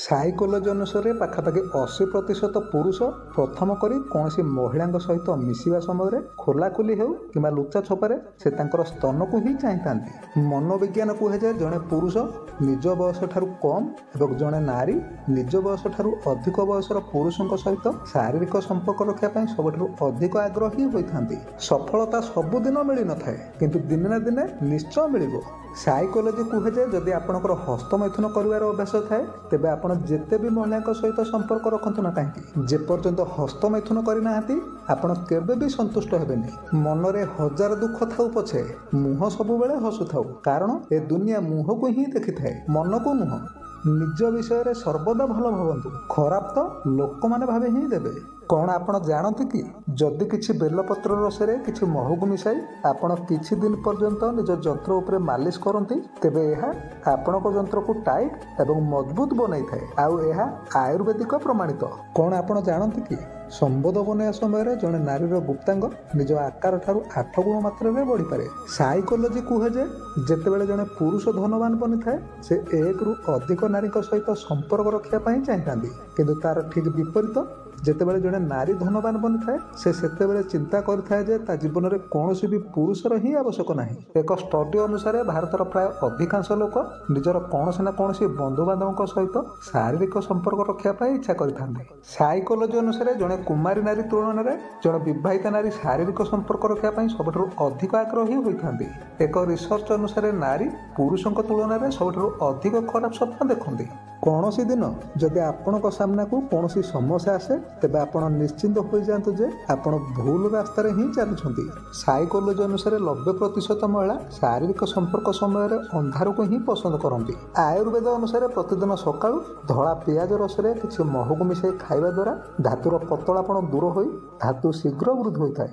Psychology ଅନୁସାରେ ପାଖାପାଖି 80% ପୁରୁଷ ପ୍ରଥମ କରି କୌଣସି ମହିଳାଙ୍କ ସହିତ ମିଶିବା ସମୟରେ ଖୋଲାଖୋଲି ହେଉ କିମ୍ବା ଲୁଚା ଛପାରେ ସେ ତାଙ୍କର ସ୍ତନକୁ ହିଁ ଚାହିଁଥାନ୍ତି। ମନୋବିଜ୍ଞାନ କୁହେ ଯେ ଜଣେ ପୁରୁଷ ନିଜ ବୟସ ଠାରୁ କମ୍ ଏବଂ ଜଣେ ନାରୀ ନିଜ ବୟସ ଠାରୁ ଅଧିକ ବୟସର ପୁରୁଷଙ୍କ ସହିତ ଶାରୀରିକ ସମ୍ପର୍କ ରଖିବା ପାଇଁ ସବୁଠାରୁ ଅଧିକ ଆଗ୍ରହୀ ହୋଇଥାନ୍ତି। ସଫଳତା ସବୁଦିନ ମିଳିନଥାଏ, କିନ୍ତୁ ଦିନେ ନା ଦିନେ ନିଶ୍ଚୟ ମିଳିବ। ସାଇକୋଲୋଜି କୁହେ ଯେ ଯଦି ଆପଣଙ୍କର ହସ୍ତମୈଥୁନ କରିବାର ଅଭ୍ୟାସ ଥାଏ, ତେବେ ଆପଣ ଯେତେ ବି ମହିଳାଙ୍କ ସହିତ ସମ୍ପର୍କ ରଖନ୍ତୁ ନା କାହିଁକି, ଯେପର୍ଯ୍ୟନ୍ତ ହସ୍ତମୈଥୁନ କରିନାହାନ୍ତି ଆପଣ କେବେ ବି ସନ୍ତୁଷ୍ଟ ହେବେନି। ମନରେ ହଜାର ଦୁଃଖ ଥାଉ ପଛେ ମୁହଁ ସବୁବେଳେ ହସୁଥାଉ, କାରଣ ଏ ଦୁନିଆ ମୁହଁକୁ ହିଁ ଦେଖିଥାଏ, ମନକୁ ନୁହଁ। ନିଜ ବିଷୟରେ ସର୍ବଦା ଭଲ ଭାବନ୍ତୁ, ଖରାପ ତ ଲୋକମାନେ ଭାବି ହିଁ ଦେବେ। କ'ଣ ଆପଣ ଜାଣନ୍ତି କି ଯଦି କିଛି ବେଲପତ୍ର ରସରେ କିଛି ମହୁକୁ ମିଶାଇ ଆପଣ କିଛି ଦିନ ପର୍ଯ୍ୟନ୍ତ ନିଜ ଯନ୍ତ୍ର ଉପରେ ମାଲିସ କରନ୍ତି, ତେବେ ଏହା ଆପଣଙ୍କ ଯନ୍ତ୍ରକୁ ଟାଇଟ୍ ଏବଂ ମଜବୁତ ବନାଇଥାଏ, ଆଉ ଏହା ଆୟୁର୍ବେଦିକ ପ୍ରମାଣିତ। କ'ଣ ଆପଣ ଜାଣନ୍ତି କି ସମ୍ବୋଧ ବନାଇବା ସମୟରେ ଜଣେ ନାରୀର ଗୁପ୍ତାଙ୍ଗ ନିଜ ଆକାର ଠାରୁ 8 ଗୁଣ ମାତ୍ରାରେ ବଢ଼ିପାରେ। ସାଇକୋଲୋଜି କୁହେ ଯେ ଯେତେବେଳେ ଜଣେ ପୁରୁଷ ଧନବାନ ବନିଥାଏ, ସେ 1ରୁ ଅଧିକ ନାରୀଙ୍କ ସହିତ ସମ୍ପର୍କ ରଖିବା ପାଇଁ ଚାହିଁଥାନ୍ତି, କିନ୍ତୁ ତାର ଠିକ୍ ବିପରୀତ ଯେତେବେଳେ ଜଣେ ନାରୀ ଧନବାନ ବନିଥାଏ, ସେ ସେତେବେଳେ ଚିନ୍ତା କରିଥାଏ ଯେ ତା ଜୀବନରେ କୌଣସି ବି ପୁରୁଷର ହିଁ ଆବଶ୍ୟକ ନାହିଁ। ଏକ ଷ୍ଟଡି ଅନୁସାରେ ଭାରତର ପ୍ରାୟ ଅଧିକାଂଶ ଲୋକ ନିଜର କୌଣସି ନା କୌଣସି ବନ୍ଧୁବାନ୍ଧବଙ୍କ ସହିତ ଶାରୀରିକ ସମ୍ପର୍କ ରଖିବା ପାଇଁ ଇଚ୍ଛା କରିଥାନ୍ତି। ସାଇକୋଲୋଜି ଅନୁସାରେ ଜଣେ କୁମାରୀ ନାରୀ ତୁଳନାରେ ଜଣେ ବିବାହିତା ନାରୀ ଶାରୀରିକ ସମ୍ପର୍କ ରଖିବା ପାଇଁ ସବୁଠାରୁ ଅଧିକ ଆଗ୍ରହୀ ହୋଇଥାନ୍ତି। ଏକ ରିସର୍ଚ୍ଚ ଅନୁସାରେ ନାରୀ ପୁରୁଷଙ୍କ ତୁଳନାରେ ସବୁଠାରୁ ଅଧିକ ଖରାପ ସ୍ୱପ୍ନ ଦେଖନ୍ତି। କୌଣସି ଦିନ ଯଦି ଆପଣଙ୍କ ସାମ୍ନାକୁ କୌଣସି ସମସ୍ୟା ଆସେ, ତେବେ ଆପଣ ନିଶ୍ଚିନ୍ତ ହୋଇଯାଆନ୍ତୁ ଯେ ଆପଣ ଭୁଲ ରାସ୍ତାରେ ହିଁ ଚାଲୁଛନ୍ତି। ସାଇକୋଲୋଜି ଅନୁସାରେ 90% ମହିଳା ଶାରୀରିକ ସମ୍ପର୍କ ସମୟରେ ଅନ୍ଧାରକୁ ହିଁ ପସନ୍ଦ କରନ୍ତି। ଆୟୁର୍ବେଦ ଅନୁସାରେ ପ୍ରତିଦିନ ସକାଳୁ ଧଳା ପିଆଜ ରସରେ କିଛି ମହୁକୁ ମିଶାଇ ଖାଇବା ଦ୍ୱାରା ଧାତୁର ପତଳାପଣ ଦୂର ହୋଇ ଧାତୁ ଶୀଘ୍ର ବୃଦ୍ଧି ହୋଇଥାଏ।